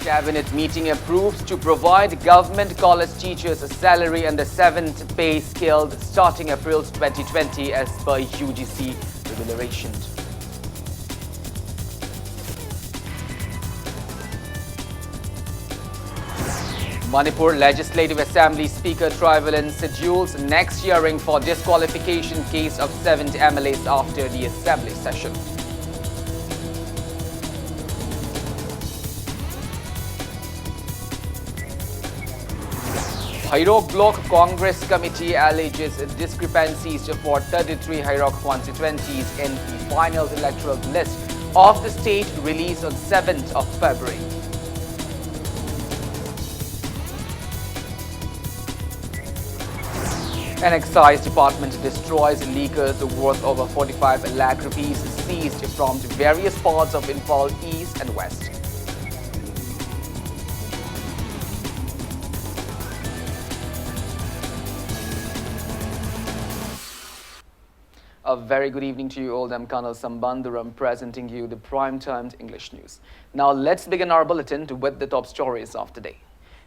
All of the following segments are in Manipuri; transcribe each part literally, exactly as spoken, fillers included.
Cabinet meeting approves to provide government college teachers a salary under seventh pay scale starting April twenty twenty as per U G C remuneration. Manipur Legislative Assembly Speaker Trivalon schedules next hearing for disqualification case of seven M L As after the assembly session. Heirok Block Congress Committee alleges discrepancies for thirty-three Heirok constituencies in the final electoral list of the state released on seventh of February. An excise department destroys liquors worth over forty-five lakh rupees seized from various parts of Imphal East and West. A very good evening to you all. I'm Colonel Sambanduram presenting you the prime-timed English news. Now let's begin our bulletin with the top stories of the day.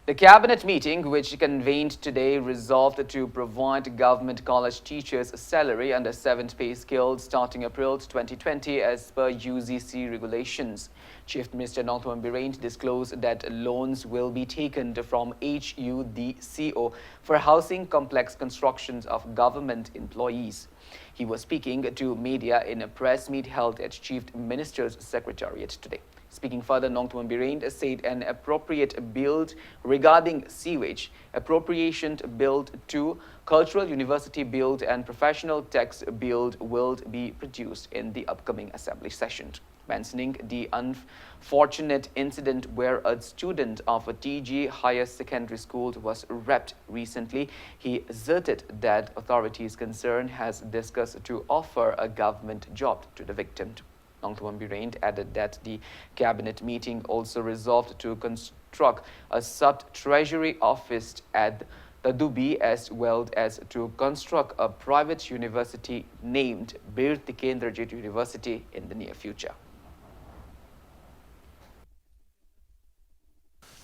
The cabinet meeting, which convened today, resolved to provide government college teachers a salary under seventh pay scale starting April twenty twenty as per U G C regulations. Chief Minister Nongthombam Biren disclosed that loans will be taken from H U D C O for housing complex constructions of government employees. He was speaking to media in a press meet held at Chief Minister's Secretariat today. Speaking further, Nongthombam Biren said an appropriate bill regarding sewage, appropriation bill two, cultural university bill and professional tax bill will be produced in the upcoming assembly session. Mentioning the unfortunate incident where a student of a T G higher secondary school was raped recently, he asserted that authorities concerned has discussed to offer a government job to the victim. Nongthombam Biren added that the cabinet meeting also resolved to construct a sub-treasury office at Tadubi as well as to construct a private university named Bir Tikendrajit University in the near future.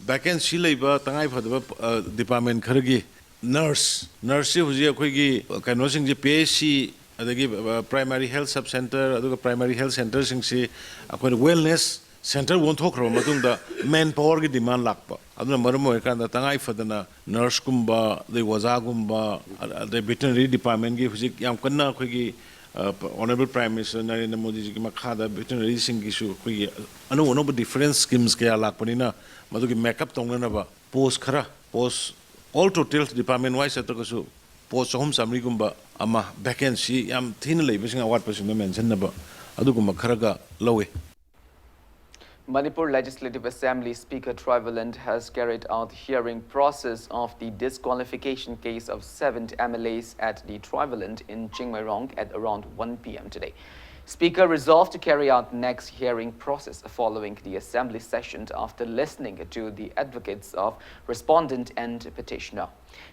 Vacancy ꯂꯩꯕ ꯇꯉꯥꯏ ꯐꯗꯕ ꯗꯤꯄꯥꯔꯠꯃꯦꯟ ꯈꯔꯒꯤ ꯅꯔꯁ ꯅꯔꯁꯁꯤ ꯍꯧꯖꯤꯛ ꯑꯩꯈꯣꯏꯒꯤ ꯀꯩꯅꯣꯁꯤꯡꯁꯦ, ꯄꯤ ꯑꯩꯆ ꯁꯤ, ꯑꯗꯒꯤ ꯄ꯭ꯔꯥꯏꯃꯥꯔꯤ ꯍꯦꯜꯊ ꯁꯕ ꯁꯦꯟꯇꯔ, ꯑꯗꯨꯒ ꯄ꯭ꯔꯥꯏꯃꯥꯔꯤ ꯍꯦꯜꯊ ꯁꯦꯟꯇꯔꯁꯤꯡꯁꯤ ꯑꯩꯈꯣꯏꯅ ꯋꯦꯜꯅꯦꯁ ꯁꯦꯟꯇꯔ ꯑꯣꯟꯊꯣꯛꯈ꯭ꯔꯕ ꯃꯇꯨꯡꯗ ꯃꯦꯟ ꯄꯥꯋꯔꯒꯤ ꯗꯤꯃꯥꯟ ꯂꯥꯛꯄ꯫ ꯑꯗꯨꯅ ꯃꯔꯝ ꯑꯣꯏꯔꯀꯥꯟꯗ ꯇꯉꯥꯏ ꯐꯗꯅ ꯅꯔꯁꯀꯨꯝꯕ, ꯑꯗꯩ ꯑꯣꯖꯥꯒꯨꯝꯕ, ꯑꯗꯩ ꯚꯦꯇꯤꯅꯔꯤ ꯗꯤꯄꯥꯔꯠꯃꯦꯟꯒꯤ ꯍꯧꯖꯤꯛ ꯌꯥꯝ ꯀꯟꯅ ꯑꯩꯈꯣꯏꯒꯤ ꯑꯣꯅꯔꯦꯕꯜ ꯄ꯭ꯔꯥꯏꯝ ꯃꯤꯅꯤꯁꯇꯔ ꯅꯔꯦꯟꯗ꯭ꯔ ꯃꯣꯗꯤꯖꯤꯒꯤ ꯃꯈꯥꯗ ꯚꯦꯇꯤꯅꯔꯤꯁꯤꯡꯒꯤꯁꯨ ꯑꯩꯈꯣꯏꯒꯤ ꯑꯅꯧ ꯑꯅꯧꯕ ꯗꯤꯐꯔꯦꯟꯁ ꯁ꯭ꯀꯤꯝꯁ ꯀꯌꯥ ꯂꯥꯛꯄꯅꯤꯅ ꯃꯗꯨꯒꯤ ꯃꯦꯀꯞ ꯇꯧꯅꯅꯕ ꯄꯣꯁ ꯈꯔ, ꯄꯣꯁ ꯑꯣꯜ ꯇꯣꯇꯦꯜ ꯗꯤꯄꯥꯔꯠꯃꯦꯟ ꯋꯥꯏꯁ ꯆꯠꯇ꯭ꯔꯒꯁꯨ ꯄꯣꯁ ꯆꯍꯨꯝ ꯆꯥꯃꯔꯤꯒꯨꯝꯕ ꯑꯃ, ꯚꯦꯀꯦꯟꯁꯤ ꯌꯥꯝ ꯊꯤꯅ ꯂꯩꯕꯁꯤꯡ ꯑꯋꯥꯠꯄꯁꯤꯡꯗꯣ ꯃꯦꯟꯁꯤꯟꯅꯕ ꯑꯗꯨꯒꯨꯝꯕ ꯈꯔꯒ ꯂꯧꯏ꯫ Manipur Legislative Assembly Speaker Trivalent has carried out hearing process of the disqualification case of seven M L As at the Trivalent in Chingmeirong at around one p m today. Speaker resolved to carry out next hearing process following the assembly session after listening to the advocates of respondent and petitioner.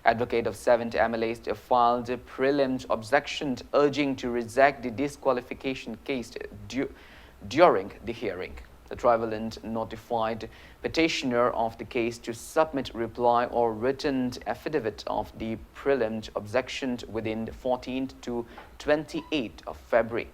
Advocate of seven M L As filed a prelim objection urging to reject the disqualification case du- during the hearing. The Trivalent notified petitioner of the case to submit reply or written affidavit of the prelim objection within fourteenth to twenty-eighth of February.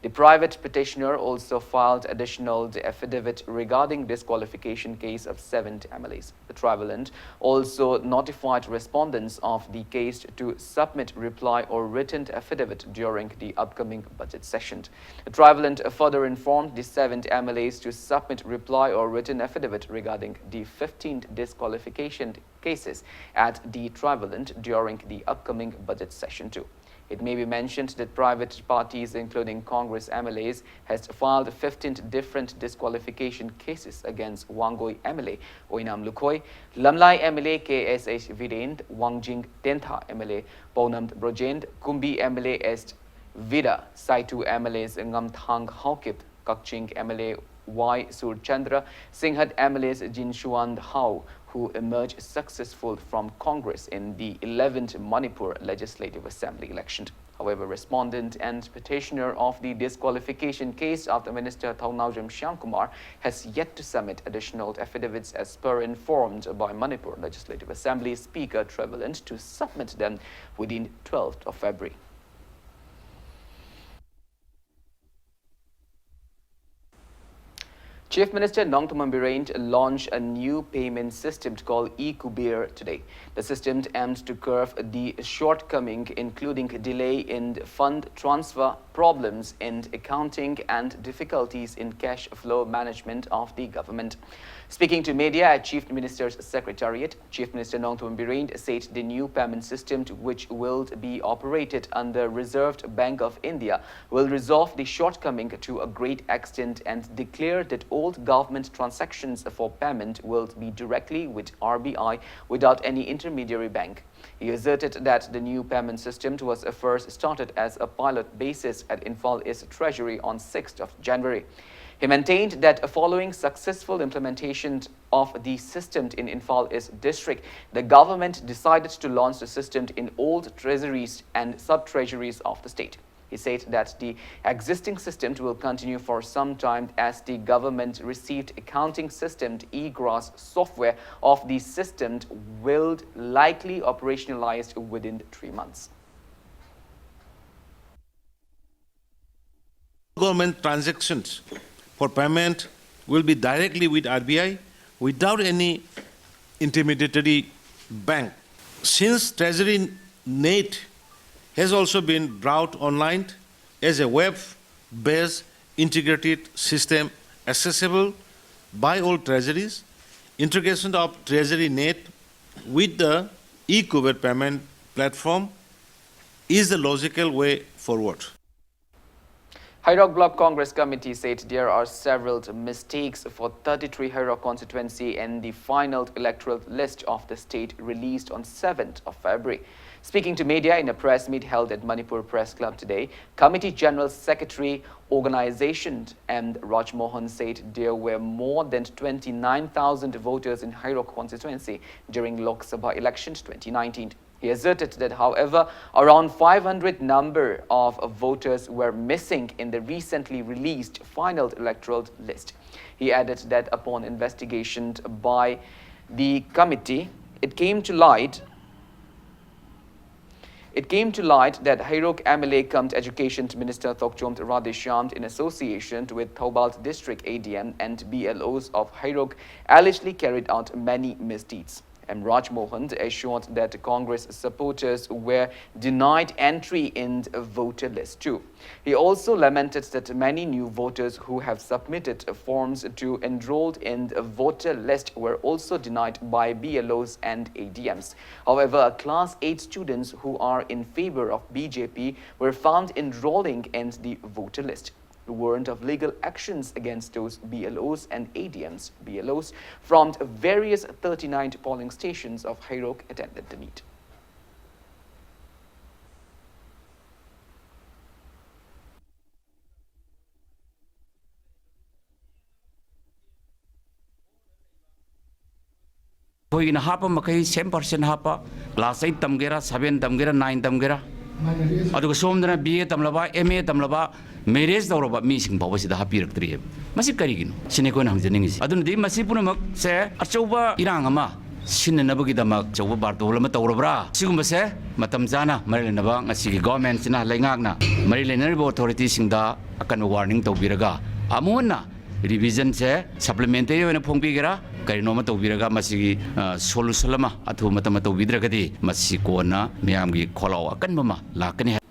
The private petitioner also filed additional affidavit regarding disqualification case of seven M L As. The Trivalent also notified respondents of the case to submit reply or written affidavit during the upcoming budget session. The Trivalent further informed the seven M L As to submit reply or written affidavit regarding the fifteen disqualification cases at the Trivalent during the upcoming budget session too. It may be mentioned that private parties, including Congress M L As, has filed fifteen different disqualification cases against Wangoi M L A Oinam Lukhoi, Lamlai M L A K S H Viren, Wangjing Tentha M L A Pounam Brojen, Kumbi M L A S Vida, Saitu M L As Ngamthang Haokip, Kakching M L A Y Surchandra, Singhat M L As Jinshuan Hao, who emerged successful from Congress in the eleventh Manipur Legislative Assembly election. However, respondent and petitioner of the disqualification case after Minister Thounaojam Shyamkumar has yet to submit additional affidavits, as per informed by Manipur Legislative Assembly Speaker Trevor Lind to submit them within twelfth of February. Chief Minister Nongthymmon Biren launched a new payment system called eKuber today. The system aims to curb the shortcoming, including delay in fund transfer, problems in accounting, and difficulties in cash flow management of the government. Speaking to media at Chief Minister's Secretariat, Chief Minister Nongthymmon Biren said the new payment system, which will be operated under Reserve Bank of India, will resolve the shortcoming to a great extent and declare that all government transactions for payment will be directly with R B I without any intermediary bank. He asserted that the new payment system was first started as a pilot basis at Imphal East Treasury on sixth of January. He maintained that following successful implementation of the system in Imphal East District, the government decided to launch the system in all treasuries and sub-treasuries of the state. He said that the existing system will continue for some time, as the government received accounting system eGRAS software of the system will likely operationalized within three months. Government transactions for payment will be directly with R B I without any intermediary bank. Since Treasury Net has also been brought online as a web-based integrated system accessible by all treasuries, integration of Treasury Net with the eKuber payment platform is the logical way forward. Hairok Block Congress Committee said there are several mistakes for thirty-three Hairok constituency in the final electoral list of the state released on seventh of February. Speaking to media in a press meet held at Manipur Press Club today, Committee General Secretary Organization M Rajmohan said there were more than twenty-nine thousand voters in Hairok constituency during Lok Sabha elections twenty nineteen. He asserted that, however, around five hundred number of voters were missing in the recently released final electoral list. He added that upon investigation by the committee, it came to light it came to light that Heirok M L A cum Education Minister Thokchom Radheshyam, in association with Thoubal District A D M and B L Os of Heirok, allegedly carried out many misdeeds. M Raj Mohan assured that Congress supporters were denied entry in the voter list too. He also lamented that many new voters who have submitted forms to enrolled in the voter list were also denied by B L Os and A D Ms. However, class eight students who are in favor of B J P were found enrolling in the voter list. The warrant of legal actions against those B L Os and A D Ms, B L Os from various thirty-nine polling stations of Heirok attended the meet. ꯑꯩꯈꯣꯏꯒꯤꯅ ꯍꯥꯞꯄ ꯃꯈꯩ ꯁꯦꯝ ꯄꯥꯔꯁꯦꯟ ꯍꯥꯞꯄ, ꯀ꯭ꯂꯥꯁ ꯑꯩꯠ ꯇꯝꯒꯦꯔꯥ, ꯁꯚꯦꯟ ꯇꯝꯒꯦꯔꯥ, ꯅꯥꯏꯟ ꯇꯝꯒꯦꯔꯥ, ꯑꯗꯨꯒ ꯁꯣꯝꯗꯅ ꯕꯤ ꯑꯦ ꯇꯝꯂꯕ, ꯑꯦꯝ ꯑꯦ ꯇꯝꯂꯕ, ꯃꯦꯔꯦꯖ ꯇꯧꯔꯕ ꯃꯤꯁꯤꯡ ꯐꯥꯎꯕ ꯁꯤꯗ ꯍꯥꯞꯄꯤꯔꯛꯇ꯭ꯔꯤꯑꯕ꯫ ꯃꯁꯤ ꯀꯔꯤꯒꯤꯅꯣ ꯁꯤꯅꯤ ꯑꯩꯈꯣꯏꯅ ꯍꯪꯖꯅꯤꯡꯉꯤꯁꯤ꯫ ꯑꯗꯨꯅꯗꯤ ꯃꯁꯤ ꯄꯨꯝꯅꯃꯛꯁꯦ ꯑꯆꯧꯕ ꯏꯔꯥꯡ ꯑꯃ ꯁꯤꯟꯅꯅꯕꯒꯤꯗꯃꯛ ꯑꯆꯧꯕ ꯕꯥꯔꯇꯣꯜ ꯑꯃ ꯇꯧꯔꯕ꯭ꯔꯥ? ꯁꯤꯒꯨꯝꯕꯁꯦ ꯃꯇꯝ ꯆꯥꯅ ꯃꯔꯤ ꯂꯩꯅꯕ ꯉꯁꯤꯒꯤ ꯒꯣꯔꯃꯦꯟꯁꯤꯅ, ꯂꯩꯉꯥꯛꯅ ꯃꯔꯤ ꯂꯩꯅꯔꯤꯕ ꯑꯣꯊꯣꯔꯤꯇꯤꯁꯤꯡꯗ ꯑꯀꯟꯕ ꯋꯥꯔꯅꯤꯡ ꯇꯧꯕꯤꯔꯒ, ꯑꯃꯨꯛ ꯍꯟꯅ ꯔꯤꯚꯤꯖꯟꯁꯦ ꯁꯄ꯭ꯂꯤꯃꯦꯟꯇꯔꯤ ꯑꯣꯏꯅ ꯐꯣꯡꯕꯤꯒꯦꯔꯥ, ꯀꯔꯤꯅꯣ ꯑꯃ ꯇꯧꯕꯤꯔꯒ ꯃꯁꯤꯒꯤ ꯁꯣꯂꯨꯁꯟ ꯑꯃ ꯑꯊꯨꯕ ꯃꯇꯝꯗ ꯇꯧꯕꯤꯗ꯭ꯔꯒꯗꯤ ꯃꯁꯤ ꯀꯣꯟꯅ ꯃꯤꯌꯥꯝꯒꯤ ꯈꯣꯜꯂꯥꯎ ꯑꯀꯟꯕ ꯑꯃ ꯂꯥꯛꯀꯅꯤ ꯍꯥꯏ꯫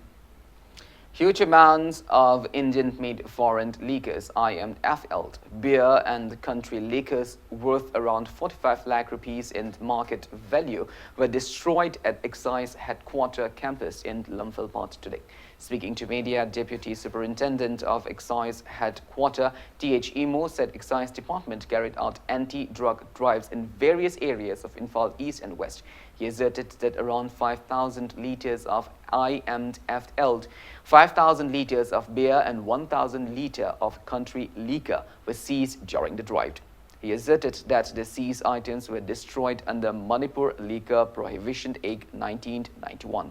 Huge amounts of Indian-made foreign liquors, I M F L, beer and country liquors worth around forty-five lakh rupees in market value were destroyed at Excise Headquarter campus in Lamphel Phat today. Speaking to media, Deputy Superintendent of Excise Headquarter T H Imo said Excise Department carried out anti-drug drives in various areas of Imphal East and West. He asserted that around five thousand liters of I M F L, five thousand liters of beer and one thousand liter of country liquor were seized during the drive. He asserted that the seized items were destroyed under Manipur Liquor Prohibition Act nineteen ninety-one.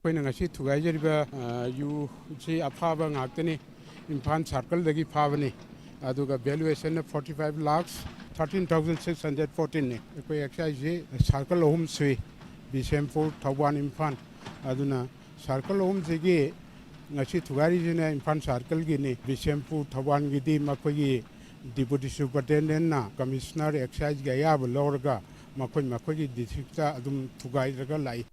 ꯑꯩꯈꯣꯏꯅ ꯉꯁꯤ ꯊꯨꯒꯥꯏꯖꯔꯤꯕ ꯌꯨꯁꯤ ꯑꯐꯥꯕ ꯉꯥꯛꯇꯅꯤ꯫ ꯏꯝꯐꯥꯜ ꯁꯥꯔꯀꯜꯗꯒꯤ ꯐꯥꯕꯅꯤ꯫ ꯑꯗꯨꯒ ꯚꯦꯂꯨꯑꯦꯁꯟꯅ forty five lakhs thirteen thousand six hundred fourteenꯅꯤ꯫ ꯑꯩꯈꯣꯏ ꯑꯦꯛꯁꯥꯏꯖꯁꯤ ꯁꯥꯔꯀꯜ ꯑꯍꯨꯝ ꯁꯨꯏ: ꯕꯤꯁꯦꯝꯄꯨꯔ, ꯊꯧꯕꯥꯜ, ꯏꯝꯐꯥꯜ꯫ ꯑꯗꯨꯅ ꯁꯥꯔꯀꯜ ꯑꯍꯨꯝꯁꯤꯒꯤ ꯉꯁꯤ ꯊꯨꯒꯥꯏꯔꯤꯁꯤꯅ ꯏꯝꯐꯥꯜ ꯁꯥꯔꯀꯜꯒꯤꯅꯤ꯫ ꯕꯤꯁꯦꯝꯄꯨꯔ, ꯊꯧꯕꯥꯜꯒꯤꯗꯤ ꯃꯈꯣꯏꯒꯤ ꯗꯤꯄꯨꯇꯤ ꯁꯨꯄꯔꯤꯟꯇꯦꯟꯗꯦꯟꯅ ꯀꯃꯤꯁꯅꯔ ꯑꯦꯛꯁꯥꯏꯖꯒꯤ ꯑꯌꯥꯕ ꯂꯧꯔꯒ ꯃꯈꯣꯏ ꯃꯈꯣꯏꯒꯤ ꯗꯤꯁꯇ꯭ꯔꯤꯛꯇ ꯑꯗꯨꯝ ꯊꯨꯒꯥꯏꯔꯒ ꯂꯥꯛꯏ꯫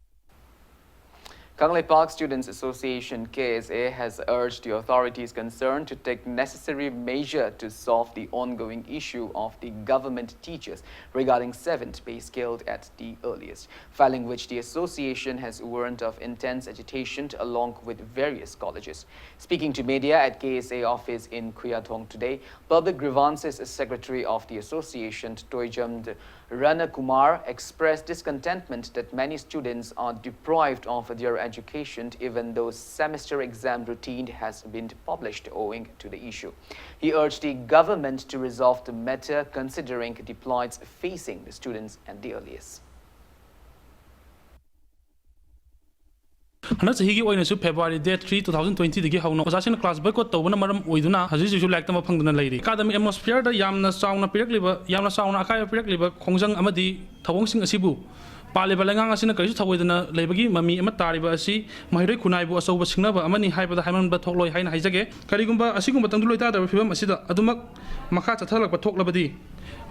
Kangleipak Students Association, K S A, has urged the authorities concerned to take necessary measure to solve the ongoing issue of the government teachers regarding seventh pay scale at the earliest, filing which the association has warned of intense agitation along with various colleges. Speaking to media at K S A office in Khuyatong today, Public Grievances Secretary of the association, Toijam Rana Kumar, expressed discontentment that many students are deprived of their education even though semester exam routine has been published owing to the issue. He urged the government to resolve the matter considering the plights facing the students at the earliest. ꯍꯟꯗꯛ ꯆꯍꯤꯒꯤ ꯑꯣꯏꯅꯁꯨ February date three, two thousand twenty ꯗꯒꯤ ꯍꯧꯅ ꯑꯣꯖꯥꯁꯤꯡꯅ class boycott ꯇꯧꯕꯅ ꯃꯔꯝ ꯑꯣꯏꯗꯨꯅ ꯍꯧꯖꯤꯛ ꯍꯧꯖꯤꯛꯁꯨ ꯂꯥꯏꯔꯤꯛ ꯇꯝꯕ ꯐꯪꯗꯅ ꯂꯩꯔꯤ꯫ Academic atmosphere ꯗ ꯌꯥꯝꯅ ꯆꯥꯎꯅ ꯄꯤꯔꯛꯂꯤꯕ, ꯌꯥꯝꯅ ꯆꯥꯎꯅ ꯑꯀꯥꯏꯕ ꯄꯤꯔꯛꯂꯤꯕ ꯈꯣꯡꯖꯪ ꯑꯃꯗꯤ ꯊꯧꯑꯣꯡꯁꯤꯡ ꯑꯁꯤꯕꯨ ꯄꯥꯜꯂꯤꯕ ꯂꯩꯉꯥꯛ ꯑꯁꯤꯅ ꯀꯔꯤꯁꯨ ꯊꯧꯑꯣꯏꯗꯅ ꯂꯩꯕꯒꯤ ꯃꯃꯤ ꯑꯃ ꯇꯥꯔꯤꯕ ꯑꯁꯤ ꯃꯍꯩꯔꯣꯏ ꯈꯨꯟꯅꯥꯏꯕꯨ ꯑꯆꯧꯕ ꯁꯤꯡꯅꯕ ꯑꯃꯅꯤ ꯍꯥꯏꯕꯗ ꯍꯥꯏꯃꯟꯕ ꯊꯣꯛꯂꯣꯏ ꯍꯥꯏꯅ ꯍꯥꯏꯖꯒꯦ꯫ ꯀꯔꯤꯒꯨꯝꯕ ꯑꯁꯤꯒꯨꯝꯕ ꯇꯪꯗꯨ ꯂꯩꯇꯥꯗꯕ ꯐꯤꯕꯝ ꯑꯁꯤꯗ ꯑꯗꯨꯃꯛ ꯃꯈꯥ ꯆꯠꯊꯔꯛꯄ ꯊꯣꯛꯂꯕꯗꯤ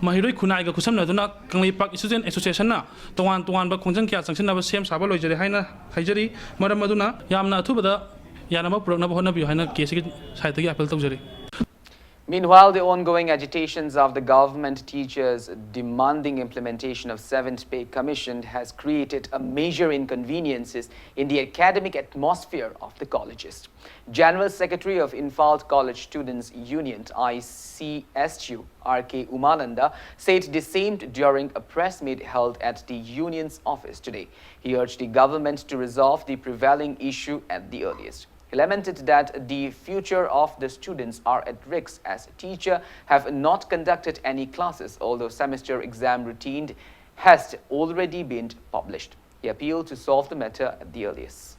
ꯃꯍꯩꯔꯣꯏ ꯈꯨꯟꯅꯥꯏꯒ ꯈꯨꯠꯁꯝꯅꯗꯨꯅ ꯀꯪꯂꯩꯄꯥꯛ Student Association ꯅ ꯇꯣꯉꯥꯟ ꯇꯣꯉꯥꯟꯕ ꯈꯣꯡꯖꯪ ꯀꯌꯥ ꯆꯪꯁꯤꯟꯅꯕ ꯁꯦꯝ ꯁꯥꯕ ꯂꯣꯏꯖꯔꯦ ꯍꯥꯏꯅ ꯍꯥꯏꯖꯔꯤ꯫ ꯃꯔꯝ ꯑꯗꯨꯅ ꯌꯥꯝꯅ ꯑꯊꯨꯕꯗ ꯌꯥꯅꯕ ꯄꯨꯔꯛꯅꯕ ꯍꯣꯠꯅꯕꯤꯌꯨ ꯍꯥꯏꯅ K S A ꯒꯤ side ꯇꯒꯤ appeal ꯇꯧꯖꯔꯤ꯫ Meanwhile, the ongoing agitations of the government teachers demanding implementation of seventh Pay Commission has created a major inconveniences in the academic atmosphere of the colleges. General Secretary of Imphal College Students Union, I C S U, R K Umananda, said the same during a press meet held at the union's office today. He urged the government to resolve the prevailing issue at the earliest. He lamented that the future of the students are at risk as teachers have not conducted any classes, although semester exam routine has already been published. He appealed to solve the matter at the earliest.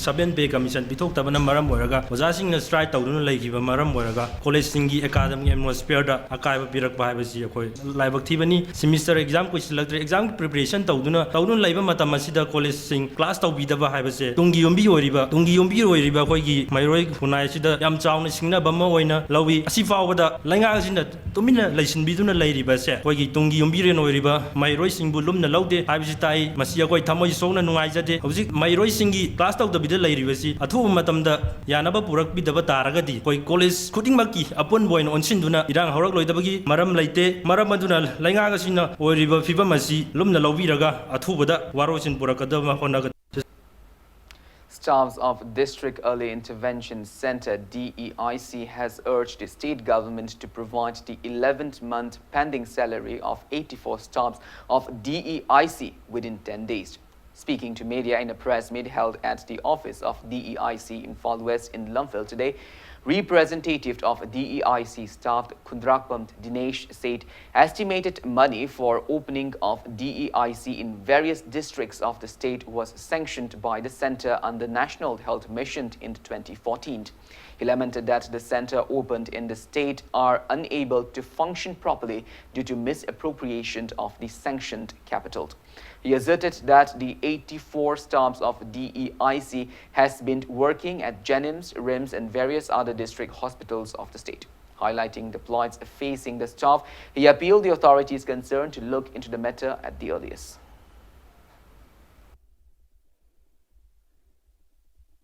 Seven pay commission ꯄꯤꯊꯣꯛꯇꯕꯅ ꯃꯔꯝ ꯑꯣꯏꯔꯒ ꯑꯣꯖꯥꯁꯤꯡꯅ ꯁ꯭ꯇ꯭ꯔꯥꯏꯛ ꯇꯧꯗꯨꯅ ꯂꯩꯈꯤꯕ ꯃꯔꯝ ꯑꯣꯏꯔꯒ ꯀꯣꯂꯦꯖꯁꯤꯡꯒꯤ ꯑꯦꯀꯥꯗꯃꯤꯛ ꯑꯦꯠꯃꯣꯁꯐꯤꯌꯔꯗ ꯑꯀꯥꯏꯕ ꯄꯤꯔꯛꯄ ꯍꯥꯏꯕꯁꯤ ꯑꯩꯈꯣꯏ ꯂꯥꯏꯕꯛ ꯊꯤꯕꯅꯤ꯫ Semester exam ꯀꯨꯏꯁꯤꯜꯂꯛꯇ꯭ꯔꯦ꯫ ꯑꯦꯛꯖꯥꯝꯒꯤ ꯄ꯭ꯔꯤꯄꯦꯔꯦꯁꯟ ꯇꯧꯗꯨꯅ ꯇꯧꯗꯨꯅ ꯂꯩꯕ ꯃꯇꯝ ꯑꯁꯤꯗ ꯀꯣꯂꯦꯖꯁꯤꯡ ꯀ꯭ꯂꯥꯁ ꯇꯧꯕꯤꯗꯕ ꯍꯥꯏꯕꯁꯦ ꯇꯨꯡꯒꯤ ꯌꯨꯝꯕꯤ ꯑꯣꯏꯔꯤꯕ ꯇꯨꯡꯒꯤ ꯌꯨꯝꯕꯤ ꯑꯣꯏꯔꯤꯕ ꯑꯩꯈꯣꯏꯒꯤ ꯃꯩꯔꯣꯏ ꯈꯨꯟꯅꯥꯏ ꯑꯁꯤꯗ ꯌꯥꯝ ꯆꯥꯎꯅ ꯁꯤꯡꯅꯕ ꯑꯃ ꯑꯣꯏꯅ ꯂꯧꯏ꯫ ꯑꯁꯤ ꯐꯥꯎꯕꯗ ꯂꯩꯉꯥꯛ ꯑꯁꯤꯅ ꯇꯨꯃꯤꯟꯅ ꯂꯩꯁꯤꯟꯕꯤꯗꯨꯅ ꯂꯩꯔꯤꯕꯁꯦ ꯑꯩꯈꯣꯏꯒꯤ ꯇꯨꯡꯒꯤ ꯌꯨꯝꯕꯤꯔꯦꯟ ꯑꯣꯏꯔꯤꯕ ꯃꯍꯩꯔꯣꯏꯁꯤꯡꯕꯨ ꯂꯨꯝꯅ ꯂꯧꯗꯦ ꯍꯥꯏꯕꯁꯤ ꯇꯥꯏ꯫ ꯃꯁꯤ ꯑꯩꯈꯣꯏ ꯊꯃꯣꯏ ꯁꯣꯛꯅ ꯅꯨꯡꯉꯥꯏꯖꯗꯦ꯫ ꯍꯧꯖꯤꯛ ꯃꯍꯩꯔꯣꯏꯁꯤꯡꯒꯤ ꯀ꯭ꯂꯥꯁ ꯇꯧꯗꯕꯤꯗ ꯂꯩꯔꯤꯕꯁꯤ ꯑꯊꯨꯕ ꯃꯇꯝꯗ ꯌꯥꯅꯕ ꯄꯨꯔꯛꯄꯤꯗꯕ ꯇꯥꯔꯒꯗꯤ ꯑꯩꯈꯣꯏ ꯀꯣꯂꯦꯖ ꯈꯨꯗꯤꯡꯃꯛꯀꯤ ꯑꯄꯨꯟꯕ ꯑꯣꯏꯅ ꯑꯣꯟꯁꯤꯟꯗꯨꯅ ꯏꯔꯥꯡ ꯍꯧꯔꯛꯂꯣꯏꯗꯕꯒꯤ ꯃꯔꯝ ꯂꯩꯇꯦ꯫ ꯃꯔꯝ ꯑꯗꯨꯅ ꯂꯩꯉꯥꯛ ꯑꯁꯤꯅ ꯑꯣꯏꯔꯤꯕ ꯐꯤꯕꯝ ꯑꯁꯤ ꯂꯨꯝꯅ ꯂꯧꯕꯤꯔꯒ ꯑꯊꯨꯕꯗ ꯋꯥꯔꯣꯏꯁꯤꯟ ꯄꯨꯔꯛꯀꯗꯕ ꯍꯣꯠꯅꯒꯗꯕꯅꯤ꯫ Staffs of District Early Intervention Center, D E I C, has urged the state government to provide the eleventh month pending salary of eighty-four staffs of D E I C within ten days. Speaking to media in a press meet held at the office of D E I C Imphal West in Lumphel today, representative of D E I C staff Khundrakpam Dinesh said estimated money for opening of D E I C in various districts of the state was sanctioned by the center under National Health Mission in twenty fourteen. He lamented that the center opened in the state are unable to function properly due to misappropriation of the sanctioned capital. He asserted that the eighty-four staffs of D E I C has been working at JNIMS, RIMS and various other district hospitals of the state. Highlighting the plights facing the staff, he appealed the authorities concerned to look into the matter at the earliest.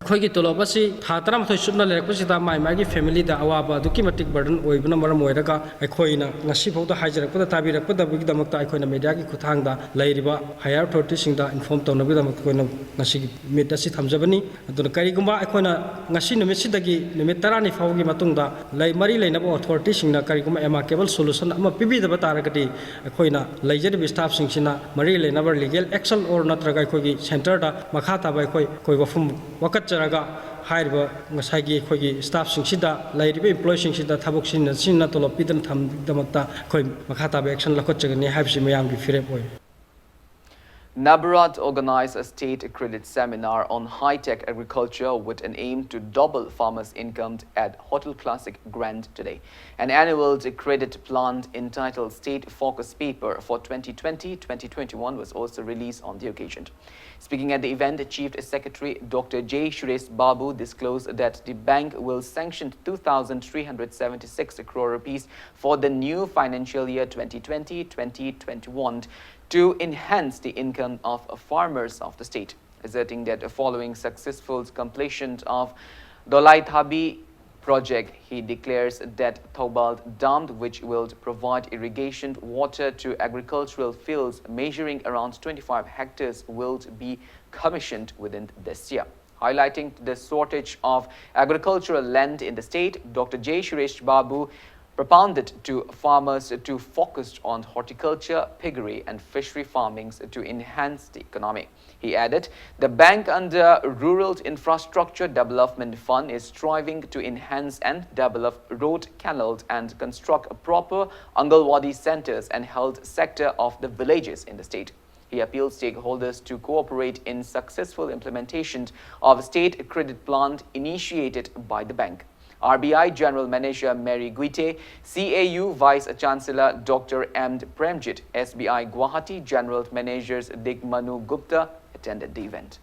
ꯑꯩꯈꯣꯏꯒꯤ ꯇꯣꯂꯣꯞ ꯑꯁꯤ ꯊꯥ ꯇꯔꯥꯃꯥꯊꯣꯏ ꯆꯨꯞꯅ ꯂꯩꯔꯛꯄꯁꯤꯗ ꯃꯥꯏ ꯃꯥꯒꯤ ꯐꯦꯃꯤꯂꯤꯗ ꯑꯋꯥꯕ ꯑꯗꯨꯛꯀꯤ ꯃꯇꯤꯛ ꯕꯔꯗꯟ ꯑꯣꯏꯕꯅ ꯃꯔꯝ ꯑꯣꯏꯔꯒ, ꯑꯩꯈꯣꯏꯅ ꯉꯁꯤꯐꯥꯎꯗ ꯍꯥꯏꯖꯔꯛꯄꯗ ꯇꯥꯕꯤꯔꯛꯄꯗꯕꯒꯤꯗꯃꯛꯇ ꯑꯩꯈꯣꯏꯅ ꯃꯦꯗꯤꯌꯥꯒꯤ ꯈꯨꯠꯊꯥꯡꯗ ꯂꯩꯔꯤꯕ ꯍꯥꯌꯔ ꯑꯣꯊꯣꯔꯤꯇꯤꯁꯤꯡꯗ ꯏꯟꯐꯣꯔꯝ ꯇꯧꯅꯕꯒꯤꯗꯃꯛꯇ ꯑꯩꯈꯣꯏꯅ ꯉꯁꯤꯒꯤ ꯃꯤꯠ ꯑꯁꯤ ꯊꯝꯖꯕꯅꯤ꯫ ꯑꯗꯨꯅ ꯀꯔꯤꯒꯨꯝꯕ ꯑꯩꯈꯣꯏꯅ ꯉꯁꯤ ꯅꯨꯃꯤꯠꯁꯤꯗꯒꯤ ꯅꯨꯃꯤꯠ ꯇꯔꯥꯅꯤ ꯐꯥꯎꯒꯤ ꯃꯇꯨꯡꯗ ꯂꯩ-, ꯃꯔꯤ ꯂꯩꯅꯕ ꯑꯣꯊꯣꯔꯤꯇꯤꯁꯤꯡꯅ ꯀꯔꯤꯒꯨꯝꯕ ꯑꯦꯃꯥꯀꯦꯕꯜ ꯁꯣꯂꯨꯁꯟ ꯑꯃ ꯄꯤꯕꯤꯗꯕ ꯇꯥꯔꯒꯗꯤ, ꯑꯩꯈꯣꯏꯅ ꯂꯩꯖꯔꯤꯕ ꯁ꯭ꯇꯥꯐꯁꯤꯡꯁꯤꯅ ꯃꯔꯤ ꯂꯩꯅꯕ ꯂꯤꯒꯦꯜ ꯑꯦꯛꯁꯟ ꯑꯣꯔ ꯅꯠꯇ꯭ꯔꯒ ꯑꯩꯈꯣꯏꯒꯤ ꯁꯦꯟꯇꯔꯗ ꯃꯈꯥ ꯇꯥꯕ ꯑꯩꯈꯣꯏ, ꯑꯩꯈꯣꯏ ꯋꯥꯐꯝ ꯋꯥꯀꯠꯆꯔꯒ, ꯍꯥꯏꯔꯤꯕ ꯉꯁꯥꯏꯒꯤ ꯑꯩꯈꯣꯏꯒꯤ ꯁ꯭ꯇꯥꯐꯁꯤꯡꯁꯤꯗ, ꯂꯩꯔꯤꯕ ꯏꯝꯄ꯭ꯂꯣꯌꯤꯁꯤꯡꯁꯤꯗ ꯊꯕꯛ ꯁꯤꯟꯅ ꯁꯤꯟꯅ ꯇꯣꯂꯣꯞ ꯄꯤꯗꯅ ꯊꯝꯕꯒꯤꯗꯃꯛꯇ ꯑꯩꯈꯣꯏ ꯃꯈꯥ ꯇꯥꯕ ꯑꯦꯛꯁꯟ ꯂꯧꯈꯠꯆꯒꯅꯤ ꯍꯥꯏꯕꯁꯤ ꯃꯌꯥꯝꯒꯤ ꯐꯤꯔꯦꯞ ꯑꯣꯏ꯫ NABARAD organized a state credit seminar on high-tech agriculture with an aim to double farmers' income at Hotel Classic Grand today. An annual credit plan entitled State Focus Paper for twenty twenty twenty twenty-one was also released on the occasion. Speaking at the event, Chief Secretary Doctor J Suresh Babu disclosed that the bank will sanction two thousand three hundred seventy-six crore rupees for the new financial year twenty twenty twenty twenty-one to enhance the income of farmers of the state, asserting that following successful completion of Dolaithabi project, he declares that Thoubal Dam, which will provide irrigation water to agricultural fields measuring around twenty-five hectares, will be commissioned within this year. Highlighting the shortage of agricultural land in the state, Doctor J Suresh Babu propounded to farmers to focus on horticulture, piggery, and fishery farmings to enhance the economy. He added, the bank under Rural Infrastructure Development Fund is striving to enhance and develop road, canals, and construct proper Anganwadi centers and health sector of the villages in the state. He appealed stakeholders to cooperate in successful implementation of state credit plan initiated by the bank. R B I General Manager Mary Guite, C A U Vice Chancellor Doctor M Premjit, S B I Guwahati General Managers Digmanu Gupta attended the event.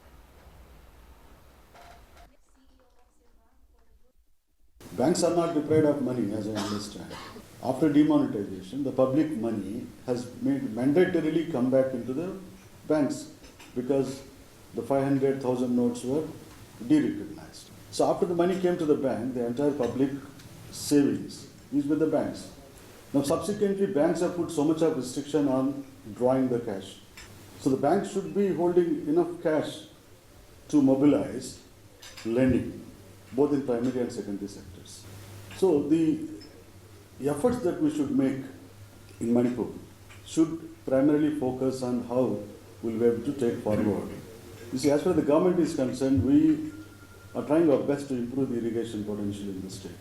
Banks are not deprived of money, as I understand. After demonetization, the public money has made mandatorily come back into the banks because the five hundred thousand notes were derecognized. So after the money came to the bank, the entire public savings is with the banks. Now subsequently, banks have put so much of restriction on drawing the cash. So the banks should be holding enough cash to mobilize lending, both in primary and secondary sectors. So the efforts that we should make in Manipur should primarily focus on how we'll be able to take forward. You see, as far as the government is concerned, we are trying our best to improve the irrigation potential in the state.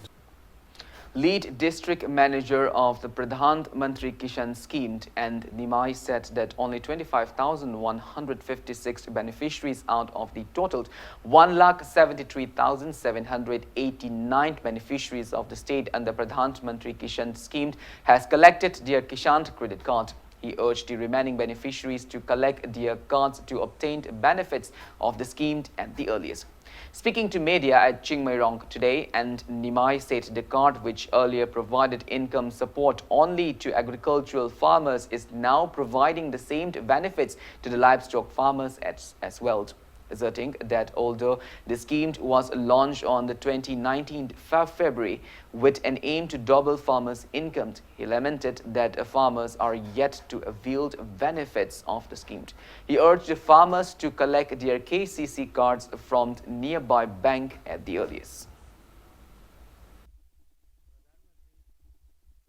Lead district manager of the Pradhan Mantri Kishan scheme, N Nimai, said that only twenty-five thousand one hundred fifty-six beneficiaries out of the total one lakh seventy-three thousand seven hundred eighty-nine beneficiaries of the state under Pradhan Mantri Kishan scheme has collected their Kishan credit card. He urged the remaining beneficiaries to collect their cards to obtain benefits of the scheme at the earliest. Speaking to media at Chingmeirong today, N Nimai said the card, which earlier provided income support only to agricultural farmers, is now providing the same benefits to the livestock farmers as, as well, asserting that although the scheme was launched on the twenty-ninth of February with an aim to double farmers' income, he lamented that farmers are yet to avail benefits of the scheme. He urged the farmers to collect their K C C cards from nearby bank at the earliest.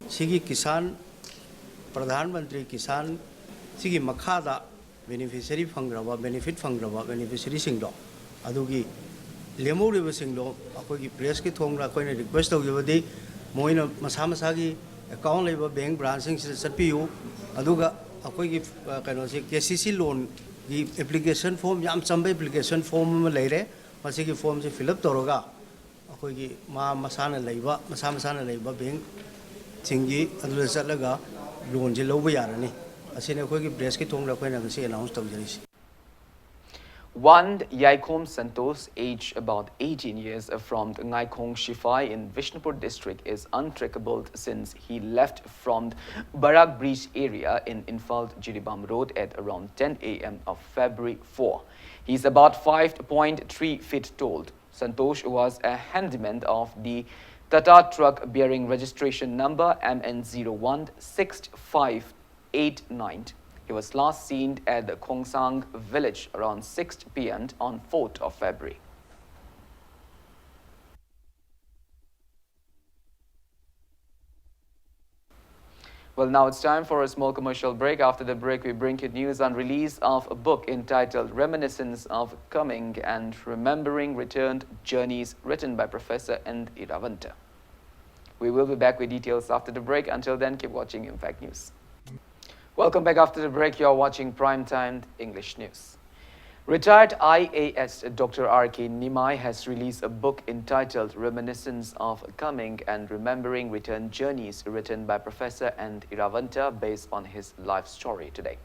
ꯁꯤꯒꯤ ꯀꯤꯁꯥꯟ, ꯄ꯭ꯔꯙꯥꯟ ꯃꯟꯇ꯭ꯔꯤ ꯀꯤꯁꯥꯟ ꯁꯤꯒꯤ ꯃꯈꯥꯗ ꯕꯦꯅꯤꯐꯤꯁꯔꯤ ꯐꯪꯈ꯭ꯔꯕ, ꯕꯦꯅꯤꯐꯤꯠ ꯐꯪꯈ꯭ꯔꯕ ꯕꯦꯅꯤꯐꯤꯁꯔꯤꯁꯤꯡꯗꯣ, ꯑꯗꯨꯒꯤ ꯂꯦꯝꯍꯧꯔꯤꯕꯁꯤꯡꯗꯣ ꯑꯩꯈꯣꯏꯒꯤ ꯄ꯭ꯔꯦꯁꯀꯤ ꯊꯣꯡꯗ ꯑꯩꯈꯣꯏꯅ ꯔꯤꯀ꯭ꯋꯦꯁ ꯇꯧꯖꯕꯗꯤ, ꯃꯣꯏꯅ ꯃꯁꯥ ꯃꯁꯥꯒꯤ ꯑꯦꯀꯥꯎꯟ ꯂꯩꯕ ꯕꯦꯡ ꯕ꯭ꯔꯥꯟꯁꯁꯤꯡꯁꯤꯗ ꯆꯠꯄꯤꯌꯨ꯫ ꯑꯗꯨꯒ ꯑꯩꯈꯣꯏꯒꯤ, ꯑ, ꯀꯩꯅꯣꯁꯤ, ꯀꯦ ꯁꯤ ꯁꯤ ꯂꯣꯟꯒꯤ ꯑꯦꯄ꯭ꯂꯤꯀꯦꯁꯟ ꯐꯣꯝ, ꯌꯥꯝ ꯆꯝꯕ ꯑꯦꯄ꯭ꯂꯤꯀꯦꯁꯟ ꯐꯣꯝ ꯑꯃ ꯂꯩꯔꯦ꯫ ꯃꯁꯤꯒꯤ ꯐꯣꯝꯁꯤ ꯐꯤꯜ ꯑꯞ ꯇꯧꯔꯒ ꯑꯩꯈꯣꯏꯒꯤ ꯃꯥ ꯃꯁꯥꯅ ꯂꯩꯕ, ꯃꯁꯥ ꯃꯁꯥꯅ ꯂꯩꯕ ꯕꯦꯡꯁꯤꯡꯒꯤ ꯑꯗꯨꯗ ꯆꯠꯂꯒ ꯂꯣꯟꯁꯤ ꯂꯧꯕ ꯌꯥꯔꯅꯤ꯫ ꯑꯁꯤꯅꯤ ꯑꯩꯈꯣꯏꯒꯤ ꯄ꯭ꯔꯦꯁꯀꯤ ꯊꯣꯡꯗ ꯑꯩꯈꯣꯏꯅ ꯉꯁꯤ announce ꯇꯧꯖꯔꯤꯁꯤ꯫ One Yaikom Santosh, aged about eighteen years, from Ngaikhong Shifai in Vishnupur district, is untrackable since he left from Barak Bridge area in Imphal Jiribam Road at around ten a m of February four. He's about five point three feet tall. Santosh was a handyman of the Tata truck bearing registration number M N zero one six five eight nine. He was last seen at the Khongsang village around six p m on fourth of February. Well, now it's time for a small commercial break. After the break, we bring you news on release of a book entitled Reminiscence of Coming and Remembering Returned Journeys, written by Professor N Iravanta. We will be back with details after the break. Until then, keep watching Impact News. Welcome back after the break. You're watching Prime Time English News. Retired I A S Doctor R K Nimai has released a book entitled Reminiscence of Coming and Remembering Return Journeys, written by Professor N Iravanta, based on his life story today.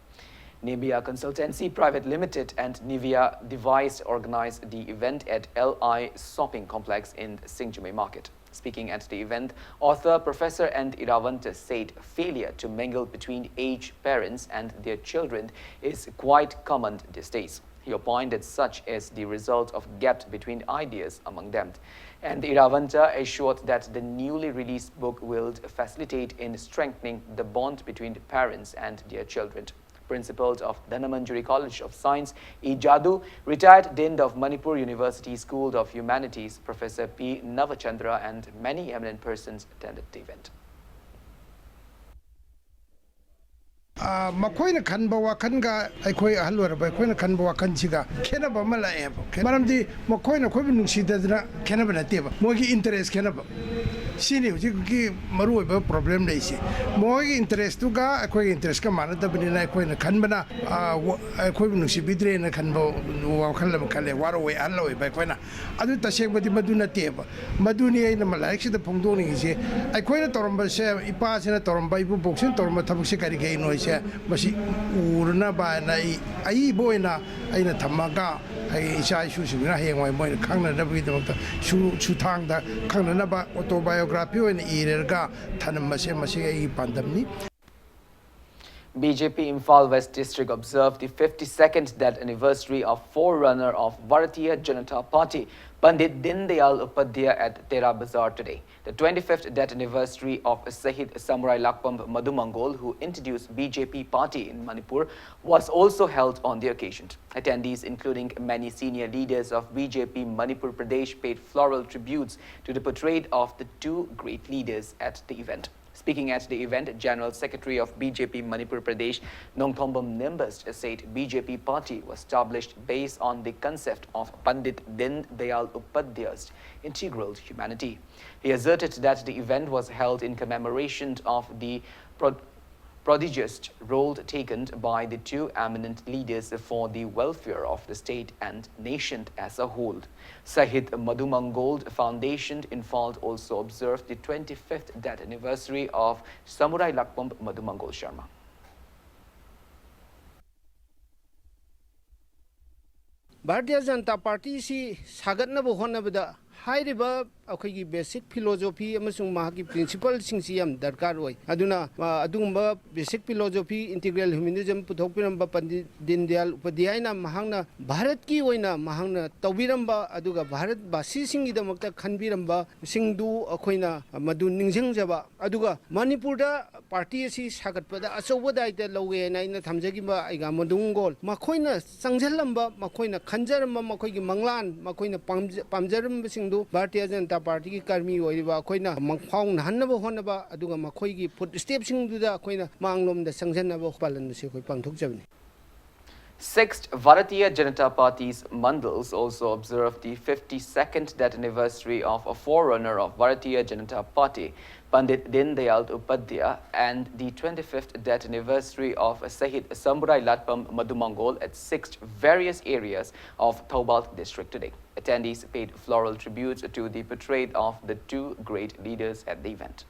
Nivea Consultancy Private Limited and Nivea Device organized the event at L I Shopping Complex in Singjumi Market. Speaking at the event, author Professor N Iravanta said failure to mingle between aged parents and their children is quite common these days. He opined that such is the result of gap between ideas among them. And Iravanta assured that the newly released book will facilitate in strengthening the bond between the parents and their children. Principal of Dhanamanjuri College of Science, E Jadu, retired Dean of Manipur University School of Humanities, Professor P Navachandra, and many eminent persons attended the event. ꯑ, ꯃꯈꯣꯏꯅ ꯈꯟꯕ ꯋꯥꯈꯜꯒ ꯑꯩꯈꯣꯏ ꯑꯍꯜ ꯑꯣꯏꯔꯕ ꯑꯩꯈꯣꯏꯅ ꯈꯟꯕ ꯋꯥꯈꯜꯁꯤꯒ ꯈꯦꯠꯅꯕ ꯑꯃ ꯂꯥꯛꯑꯦꯕ꯫ ꯃꯔꯝꯗꯤ ꯃꯈꯣꯏꯅ ꯑꯩꯈꯣꯏꯕꯨ ꯅꯨꯡꯁꯤꯗꯗꯅ ꯈꯦꯠꯅꯕ ꯅꯠꯇꯦꯕ, ꯃꯣꯏꯒꯤ ꯏꯟꯇꯔꯦꯁ ꯈꯦꯠꯅꯕ꯫ ꯁꯤꯅꯤ ꯍꯧꯖꯤꯛꯀꯤ ꯃꯔꯨꯑꯣꯏꯕ ꯄ꯭ꯔꯣꯕ꯭ꯂꯦꯝ ꯂꯩꯁꯦ꯫ ꯃꯈꯣꯏꯒꯤ ꯏꯟꯇꯔꯦꯁꯇꯨꯒ ꯑꯩꯈꯣꯏꯒꯤ ꯏꯟꯇꯔꯦꯁꯀ ꯃꯥꯟꯅꯗꯕꯅꯤꯅ ꯑꯩꯈꯣꯏꯅ ꯈꯟꯕꯅ, ꯑ, ꯋ-, ꯑꯩꯈꯣꯏꯕꯨ ꯅꯨꯡꯁꯤꯕꯤꯗ꯭ꯔꯦꯅ ꯈꯟꯕ ꯋꯥꯈꯜ ꯑꯃ ꯈꯜꯂꯦ, ꯋꯥꯔꯧꯋꯦ ꯑꯍꯜ ꯑꯣꯏꯕ ꯑꯩꯈꯣꯏꯅ꯫ ꯑꯗꯨ ꯇꯁꯦꯡꯕꯗꯤ ꯃꯗꯨ ꯅꯠꯇꯦꯕ꯫ ꯃꯗꯨꯅꯤ ꯑꯩꯅ ꯃ-, ꯂꯥꯏꯔꯤꯛꯁꯤꯗ ꯐꯣꯡꯗꯣꯛꯅꯤꯡꯉꯤꯁꯦ꯫ ꯑꯩꯈꯣꯏꯅ ꯇꯧꯔꯝꯕꯁꯦ, ꯏꯄꯥꯁꯤꯅ ꯇꯧꯔꯝꯕ, ꯏꯕꯣꯛꯁꯤꯅ ꯇꯧꯔꯝꯕ ꯊꯕꯛꯁꯦ ꯀꯔꯤ ꯀꯔꯤꯅꯣ ꯍꯥꯏꯁꯦ, ꯃꯁꯤ ꯎꯔꯅꯕ ꯍꯥꯏꯅ ꯑꯩ ꯑꯏꯕ ꯑꯣꯏꯅ ꯑꯩꯅ ꯊꯝꯃꯒ, ꯑꯩ ꯏꯆꯥ ꯏꯁꯨꯁꯤꯡꯅ ꯍꯌꯦꯡꯋꯥꯏ ꯃꯣꯏꯅ ꯈꯪꯅꯅꯕꯒꯤꯗꯃꯛꯇ ꯁꯨ-, ꯁꯨꯊꯥꯡꯗ ꯈꯪꯅꯅꯕ autobiography ꯑꯣꯏꯅ ꯏꯔꯒ ꯊꯅꯝꯕꯁꯦ, ꯃꯁꯤ ꯑꯩꯒꯤ ꯄꯥꯟꯗꯝꯅꯤ꯫ B J P Imphal West District observed the fifty-second death anniversary of forerunner of Bharatiya Janata Party, Pandit Deendayal Upadhyaya at Tera Bazar today. The twenty-fifth death anniversary of Shahid Samurai Lakpam Madumangol, who introduced B J P party in Manipur, was also held on the occasion. Attendees, including many senior leaders of B J P Manipur Pradesh, paid floral tributes to the portrait of the two great leaders at the event. Speaking at the event, General Secretary of B J P Manipur Pradesh, Nongthombam Nimbas, said B J P party was established based on the concept of Pandit Deen Dayal Upadhyaya's integral humanity. He asserted that the event was held in commemoration of the pro-, prodigious role taken by the two eminent leaders for the welfare of the state and nation as a whole. Shahid Madhumangol Foundation Imphal also observed the twenty-fifth death anniversary of Samurai Lakpam Madhumangol Sharma. Bharatiya Janata ꯄꯥꯔꯇꯤꯁꯤ ꯁꯥꯒꯠꯅꯕ ꯍꯣꯠꯅꯕꯗ ꯍꯥꯏꯔꯤꯕ ꯑꯩꯈꯣꯏꯒꯤ ꯕꯦꯁꯤꯛ ꯐꯤꯂꯣꯖꯣꯐꯤ ꯑꯃꯁꯨꯡ ꯃꯍꯥꯛꯀꯤ ꯄ꯭ꯔꯤꯟꯁꯤꯄꯜꯁꯤꯡꯁꯤ ꯌꯥꯝ ꯗꯔꯀꯥꯔ ꯑꯣꯏ꯫ ꯑꯗꯨꯅ, ꯑ, ꯑꯗꯨꯒꯨꯝꯕ ꯕꯦꯁꯤꯛ ꯐꯤꯂꯣꯖꯣꯐꯤ, ꯏꯟꯇꯤꯒ꯭ꯔꯦꯜ ꯍ꯭ꯌꯨꯃꯦꯅꯤꯖꯝ ꯄꯨꯊꯣꯛꯄꯤꯔꯝꯕ ꯄꯟꯗꯤꯠ ꯗꯤꯟ ꯗꯌꯥꯜ ꯎꯄꯥꯙ꯭ꯌꯥꯌꯅ ꯃꯍꯥꯛꯅ ꯚꯥꯔꯠꯀꯤ ꯑꯣꯏꯅ ꯃꯍꯥꯛꯅ ꯇꯧꯕꯤꯔꯝꯕ ꯑꯗꯨꯒ ꯚꯥꯔꯠ ꯚꯥꯁꯤꯁꯤꯡꯒꯤꯗꯃꯛꯇ ꯈꯟꯕꯤꯔꯝꯕꯁꯤꯡꯗꯨ ꯑꯩꯈꯣꯏꯅ ꯃꯗꯨ ꯅꯤꯡꯁꯤꯡꯖꯕ, ꯑꯗꯨꯒ ꯃꯅꯤꯄꯨꯔꯗ ꯄꯥꯔꯇꯤ ꯑꯁꯤ ꯁꯥꯒꯠꯄꯗ ꯑꯆꯧꯕ ꯗꯥꯏꯇ ꯂꯧꯋꯦ ꯍꯥꯏꯅ ꯑꯩꯅ ꯊꯝꯖꯈꯤꯕ ꯑꯩꯒ ꯃꯗꯨꯡꯒꯣꯜ ꯃꯈꯣꯏꯅ ꯆꯪꯁꯤꯜꯂꯝꯕ, ꯃꯈꯣꯏꯅ ꯈꯟꯖꯔꯝꯕ, ꯃꯈꯣꯏꯒꯤ ꯃꯪꯂꯥꯟ, ꯃꯈꯣꯏꯅ ꯄꯥꯝꯖ-, ꯄꯥꯝꯖꯔꯝꯕꯁꯤꯡꯗꯨ ꯚꯥꯔꯇꯤꯌ ꯖꯅꯇꯥ ꯄꯥꯔꯇꯤꯒꯤ ꯀꯔꯃꯤ ꯑꯣꯏꯔꯤꯕ ꯑꯩꯈꯣꯏꯅ ꯃꯪꯐꯥꯎꯅꯍꯟꯅꯕ ꯍꯣꯠꯅꯕ, ꯑꯗꯨꯒ ꯃꯈꯣꯏꯒꯤ ꯐꯨꯠ ꯁ꯭ꯇꯦꯞꯁꯤꯡꯗꯨꯗ ꯑꯩꯈꯣꯏꯅ ꯃꯥꯡꯂꯣꯝꯗ ꯆꯪꯁꯤꯟꯅꯕ ꯄꯥꯂꯟ ꯑꯁꯤ ꯑꯩꯈꯣꯏ ꯄꯥꯡꯊꯣꯛꯆꯕꯅꯤ꯫ Sixth Bharatiya Janata Party's mandals also observed the fifty-second death anniversary of a forerunner of Bharatiya Janata Party, Pandit Deendayal Upadhyaya, and the twenty-fifth death anniversary of Shahid Samburai Latpam Madumangol at six various areas of Thoubal district today. Attendees paid floral tributes to the portrait of the two great leaders at the event.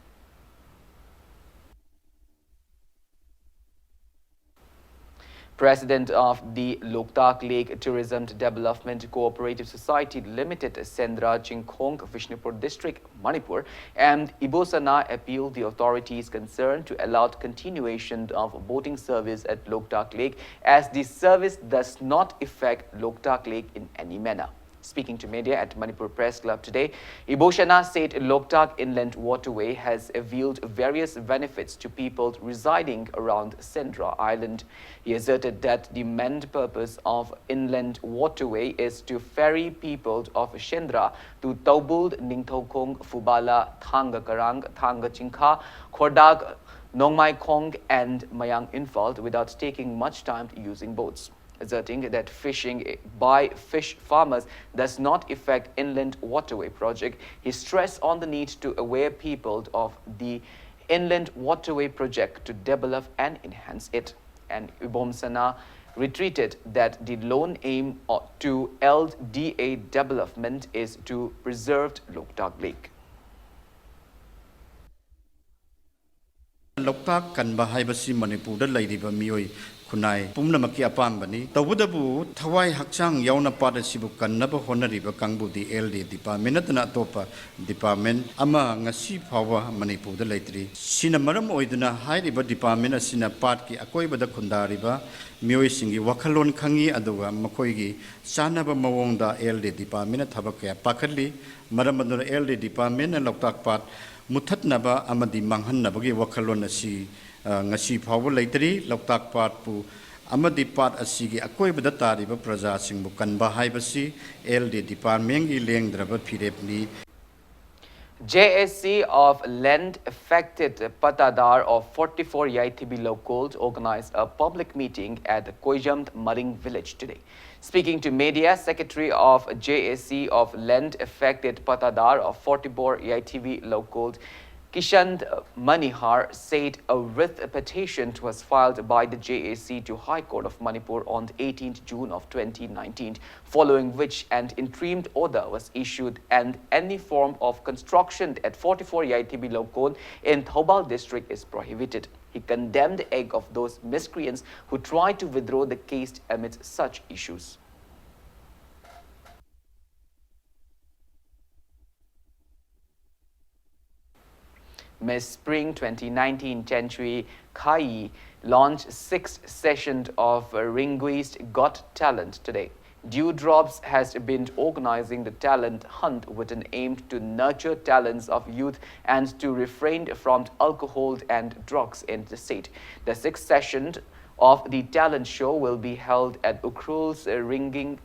President of the Loktak Lake Tourism Development Cooperative Society Limited, Sendra Chingkhong, Bishnupur District, Manipur, and Ibosana appealed the authorities concerned to allow continuation of boating service at Loktak Lake, as the service does not affect Loktak Lake in any manner. Speaking to media at Manipur Press Club today, Ibosana said Loktak Inland Waterway has availed various benefits to people residing around Sendra Island. He asserted that the main purpose of Inland Waterway is to ferry people of Sendra to Thoubal, Ningthoukhong, Phubala, Thangkarang, Thangchingkha, Khordad, Nongmaikhong, and Mayang Imphal without taking much time using boats. Asserting that fishing by fish farmers does not affect Inland Waterway project, he stressed on the need to aware people of the Inland Waterway project to develop and enhance it. And Ibosana retreated that the lone aim to L D A development is to preserve Loktak Lake. ꯂꯣꯛꯇꯥꯛ ꯀꯟꯕ ꯍꯥꯏꯕꯁꯤ ꯃꯅꯤꯄꯨꯔꯗ ꯂꯩꯔꯤꯕ ꯃꯤꯑꯣꯏ ꯈꯨꯟꯅꯥꯏ ꯄꯨꯝꯅꯃꯛꯀꯤ ꯑꯄꯥꯝꯕꯅꯤ꯫ ꯇꯧꯕꯇꯕꯨ ꯊꯋꯥꯏ ꯍꯛꯆꯥꯡ ꯌꯥꯎꯅ ꯄꯥꯠ ꯑꯁꯤꯕꯨ ꯀꯟꯅꯕ ꯍꯣꯠꯅꯔꯤꯕ ꯀꯥꯡꯕꯨꯗꯤ L D department ꯅꯠꯇꯅ ꯑꯇꯣꯞꯄ department ꯑꯃ ꯉꯁꯤ ꯐꯥꯎꯕ ꯃꯅꯤꯄꯨꯔꯗ ꯂꯩꯇ꯭ꯔꯤ꯫ ꯁꯤꯅ ꯃꯔꯝ ꯑꯣꯏꯗꯨꯅ ꯍꯥꯏꯔꯤꯕ department ꯑꯁꯤꯅ ꯄꯥꯠꯀꯤ ꯑꯀꯣꯏꯕꯗ ꯈꯨꯟꯗꯥꯔꯤꯕ ꯃꯤꯑꯣꯏꯁꯤꯡꯒꯤ ꯋꯥꯈꯜꯂꯣꯟ ꯈꯪꯉꯤ, ꯑꯗꯨꯒ ꯃꯈꯣꯏꯒꯤ ꯆꯥꯟꯅꯕ ꯃꯑꯣꯡꯗ L D department ꯅ ꯊꯕꯛ ꯀꯌꯥ ꯄꯥꯏꯈꯠꯂꯤ꯫ ꯃꯔꯝ ꯑꯗꯨꯅ L D department ꯅ ꯂꯣꯛꯇꯥꯛ ꯄꯥꯠ ꯃꯨꯊꯠꯅꯕ ꯑꯃꯗꯤ ꯃꯥꯡꯍꯟꯅꯕꯒꯤ ꯋꯥꯈꯜꯂꯣꯟ ꯑꯁꯤ, ꯑ, ꯉꯁꯤ ꯐꯥꯎꯕ ꯂꯩꯇ꯭ꯔꯤ꯫ ꯂꯣꯛꯇꯥꯛ ꯄꯥꯠꯄꯨ ꯑꯃꯗꯤ ꯄꯥꯠ ꯑꯁꯤꯒꯤ ꯑꯀꯣꯏꯕꯗ ꯇꯥꯔꯤꯕ ꯄ꯭ꯔꯖꯥꯁꯤꯡꯕꯨ ꯀꯟꯕ ꯍꯥꯏꯕꯁꯤ L D department ꯀꯤ ꯂꯦꯡꯗ꯭ꯔꯕ ꯐꯤꯔꯦꯞꯅꯤ꯫ J A C of land affected Patadar of forty-four Yaithibi Lokol organized a public meeting at Koijam Maring village today. Speaking to media, Secretary of J A C of land affected Patadar of forty-four Yaithibi Lokol, Kishan Manihar, said a writ petition was filed by the J A C to High Court of Manipur on the eighteenth June of twenty nineteen, following which an interim order was issued and any form of construction at forty-four Yaithibi Lokol in Thoubal district is prohibited. He condemned the act of those miscreants who tried to withdraw the case amidst such issues. Miss Spring twenty nineteen Chenchwe Khai launched sixth session of Ringui's Got Talent today. Dewdrops has been organizing the talent hunt with an aim to nurture talents of youth and to refrain from alcohol and drugs in the state. The sixth session of the talent show will be held at Ukhrul's Ringing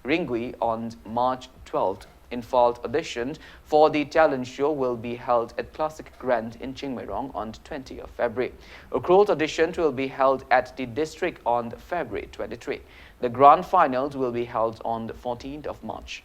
Ringui on March twelfth. Imphal audition for the talent show will be held at Classic Grand in Chingmeirong on twentieth of February. Ukhrul's audition will be held at the district on February twenty-three. The grand finals will be held on the fourteenth of March.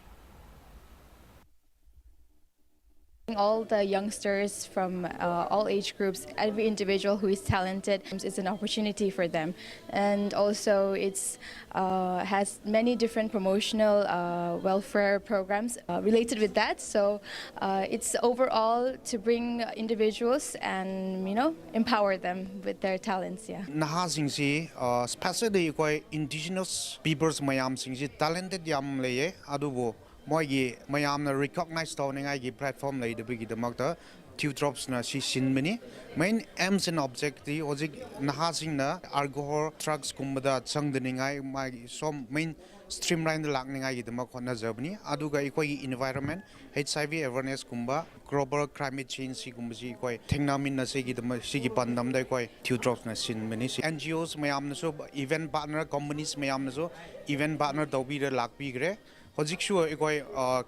All the youngsters from uh, all age groups, every individual who is talented is an opportunity for them. And also, it's uh, has many different promotional uh, welfare programs uh, related with that. So uh, it's overall to bring individuals and, you know, empower them with their talents. Yeah. ꯅꯍꯥꯁꯤꯡꯁꯤ ꯁ꯭ꯄꯦꯁꯦꯜꯂꯤ ꯑꯩꯈꯣꯏ ꯏꯟꯗꯤꯖꯤꯅꯁ ꯄꯤꯄꯜꯁ ꯃꯌꯥꯝꯁꯤꯡꯁꯤ ꯇꯦꯂꯦꯟꯇꯦꯠ ꯌꯥꯝ ꯂꯩꯌꯦ, ꯑꯗꯨꯕꯨ ꯃꯣꯏꯒꯤ ꯃꯌꯥꯝꯅ ꯔꯤꯀꯣꯛꯅꯥꯏꯁ ꯇꯧꯅꯤꯡꯉꯥꯏꯒꯤ ꯄ꯭ꯂꯦꯠꯐꯣꯝ ꯂꯩꯇꯕꯒꯤꯗꯃꯛꯇ ꯗ꯭ꯌꯨꯗ꯭ꯔꯣꯞꯁꯅ ꯁꯤ ꯁꯤꯟꯕꯅꯤ꯫ ꯃꯦꯟ ꯑꯦꯝꯁ ꯑꯦꯟ ꯑꯣꯕꯖꯦꯛꯇꯤ ꯍꯧꯖꯤꯛ ꯅꯍꯥꯁꯤꯡꯅ ꯑꯜꯀꯣꯍꯣꯜ, ꯗ꯭ꯔꯒꯁꯀꯨꯝꯕꯗ ꯆꯪꯗꯅꯤꯡꯉꯥꯏ ꯃꯥꯒꯤ ꯁꯣꯝ ꯃꯦꯟ ꯁ꯭ꯇ꯭ꯔꯤꯝ ꯂꯥꯏꯟꯗ ꯂꯥꯛꯅꯤꯡꯉꯥꯏꯒꯤꯗꯃꯛ ꯍꯣꯠꯅꯖꯕꯅꯤ꯫ ꯑꯗꯨꯒ ꯑꯩꯈꯣꯏꯒꯤ ꯏꯟꯚꯥꯏꯔꯣꯟꯃꯦꯟ, ꯍꯩꯆ ꯑꯥꯏ ꯚꯤ ꯑꯦꯋꯦꯔꯅꯦꯁꯀꯨꯝꯕ, ꯒ꯭ꯂꯣꯕꯜ ꯀ꯭ꯂꯥꯏꯃꯦꯠ ꯆꯦꯟꯖ ꯁꯤꯒꯨꯝꯕꯁꯤ ꯑꯩꯈꯣꯏ ꯊꯦꯡꯅꯃꯤꯟꯅꯁꯤꯒꯤꯗꯃꯛ ꯁꯤꯒꯤ ꯄꯥꯟꯗꯝꯗ ꯑꯩꯈꯣꯏ ꯗ꯭ꯌꯨꯗ꯭ꯔꯣꯞꯁꯅ ꯁꯤꯟꯕꯅꯤ꯫ ꯁꯤ ꯑꯦꯟ ꯖꯤ ꯑꯣꯁ ꯃꯌꯥꯝꯅꯁꯨ, ꯏꯚꯦꯟꯠ ꯄꯥꯔꯠꯅꯔ ꯀꯝꯄꯅꯤꯁ ꯃꯌꯥꯝꯅꯁꯨ ꯏꯚꯦꯟꯠ ꯄꯥꯔꯠꯅꯔ ꯇꯧꯕꯤꯔ ꯂꯥꯛꯄꯤꯈ꯭ꯔꯦ꯫ ꯍꯧꯖꯤꯛꯁꯨ ꯑꯩꯈꯣꯏ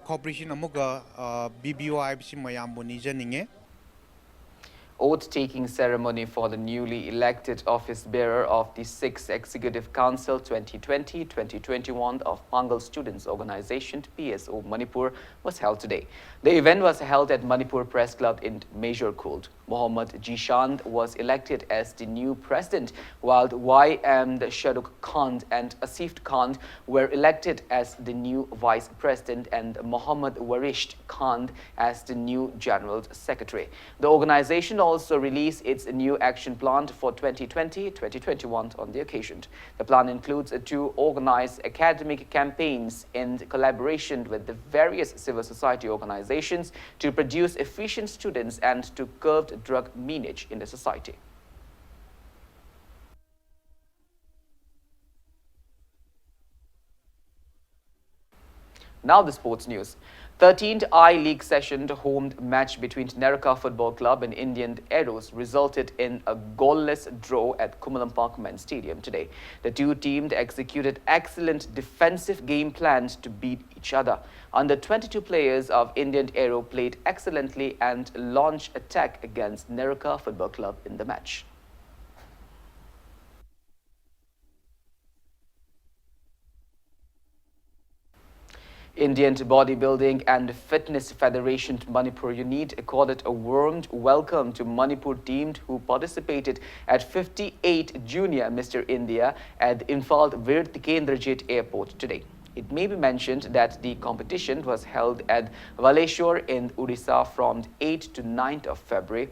ꯀꯣꯑꯣꯄꯔꯦꯁꯟ ꯑꯃꯨꯛꯀ ꯕꯤ ꯕꯤ ꯑꯣ ꯍꯥꯏꯕꯁꯤ ꯃꯌꯥꯝꯕꯨ ꯅꯤꯖꯅꯤꯡꯉꯦ꯫ Oath-taking ceremony for the newly elected office bearer of the sixth Executive Council twenty twenty twenty twenty-one of Pangal Students Organization, P S O, Manipur was held today. The event was held at Manipur Press Club in Majorkot. Mohammad Jishan was elected as the new president, while Y M Shahrukh Khan and Asif Khan were elected as the new vice president and Mohammad Warisht Khan as the new general secretary. The organization also released its new action plan for twenty twenty twenty twenty-one on the occasion. The plan includes to organize academic campaigns in collaboration with the various civil society organizations to produce efficient students and to curb drug meanage in the society. Now the sports news. Thirteenth I-League session home match between Neraka Football Club and Indian Arrows resulted in a goalless draw at Kumulampak Men's Stadium today. The two teams executed excellent defensive game plans to beat each other. Under twenty-two players of Indian Arrow played excellently and launched attack against Neraka Football Club in the match. Indian Bodybuilding and Fitness Federation Manipur unit accorded a warm welcome to Manipur team who participated at fifty-eight Junior Mister India at Imphal Veer Tikendrajit Airport today. It may be mentioned that the competition was held at Baleshwar in Odisha from eighth to ninth of February.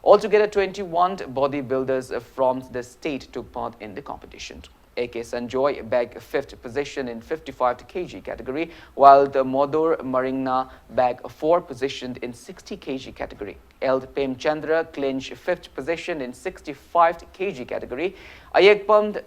Altogether, twenty-one bodybuilders from the state took part in the competition. A K Sanjoy bagged fifth position in fifty-five K G category, while the Modur Maringna bagged fourth position in sixty K G category. L Premchandra clinched fifth position in sixty-five K G category. Ayekpam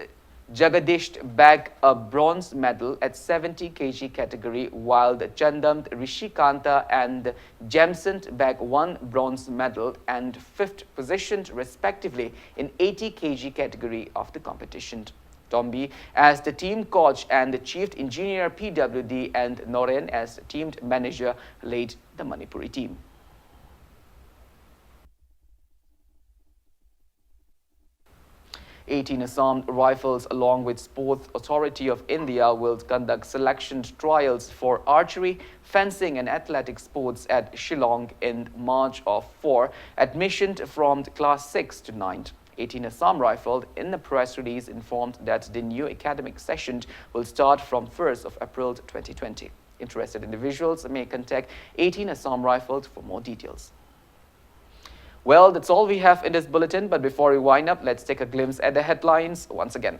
Jagadish bagged a bronze medal at seventy K G category, while the Chandam Rishikanta and Jamson bagged one bronze medal and fifth position respectively in eighty K G category of the competition. Tombi as the team coach and the chief engineer P W D and Noren as team manager led the Manipuri team. Eighteen Assam Rifles, along with Sports Authority of India, will conduct selection trials for archery, fencing, and athletic sports at Shillong in March of four. Admission from class six to ninth. Eighteen Assam Rifle, in the press release, informed that the new academic session will start from first of April twenty twenty. Interested individuals may contact Eighteen Assam Rifles for more details. Well, that's all we have in this bulletin, but before we wind up, let's take a glimpse at the headlines once again.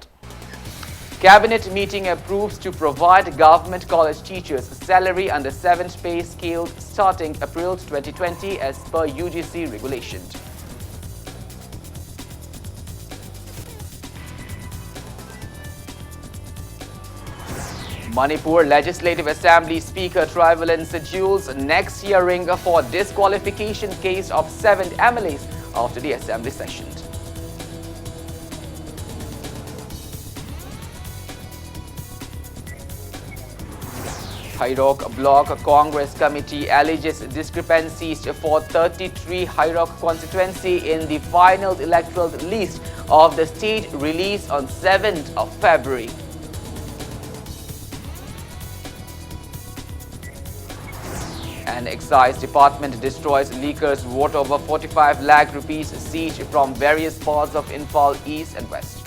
Cabinet meeting approves to provide government college teachers salary under seventh pay scale starting April twenty twenty as per U G C regulation. Manipur Legislative Assembly Speaker Trivalent schedules next hearing for disqualification case of seven M L As after the assembly session. Heirok Block Congress Committee alleges discrepancies for thirty-three Heirok constituency in the final electoral list of the state released on seventh of February. And Excise Department destroys liquors worth over forty-five lakh rupees seized from various parts of Imphal East and West.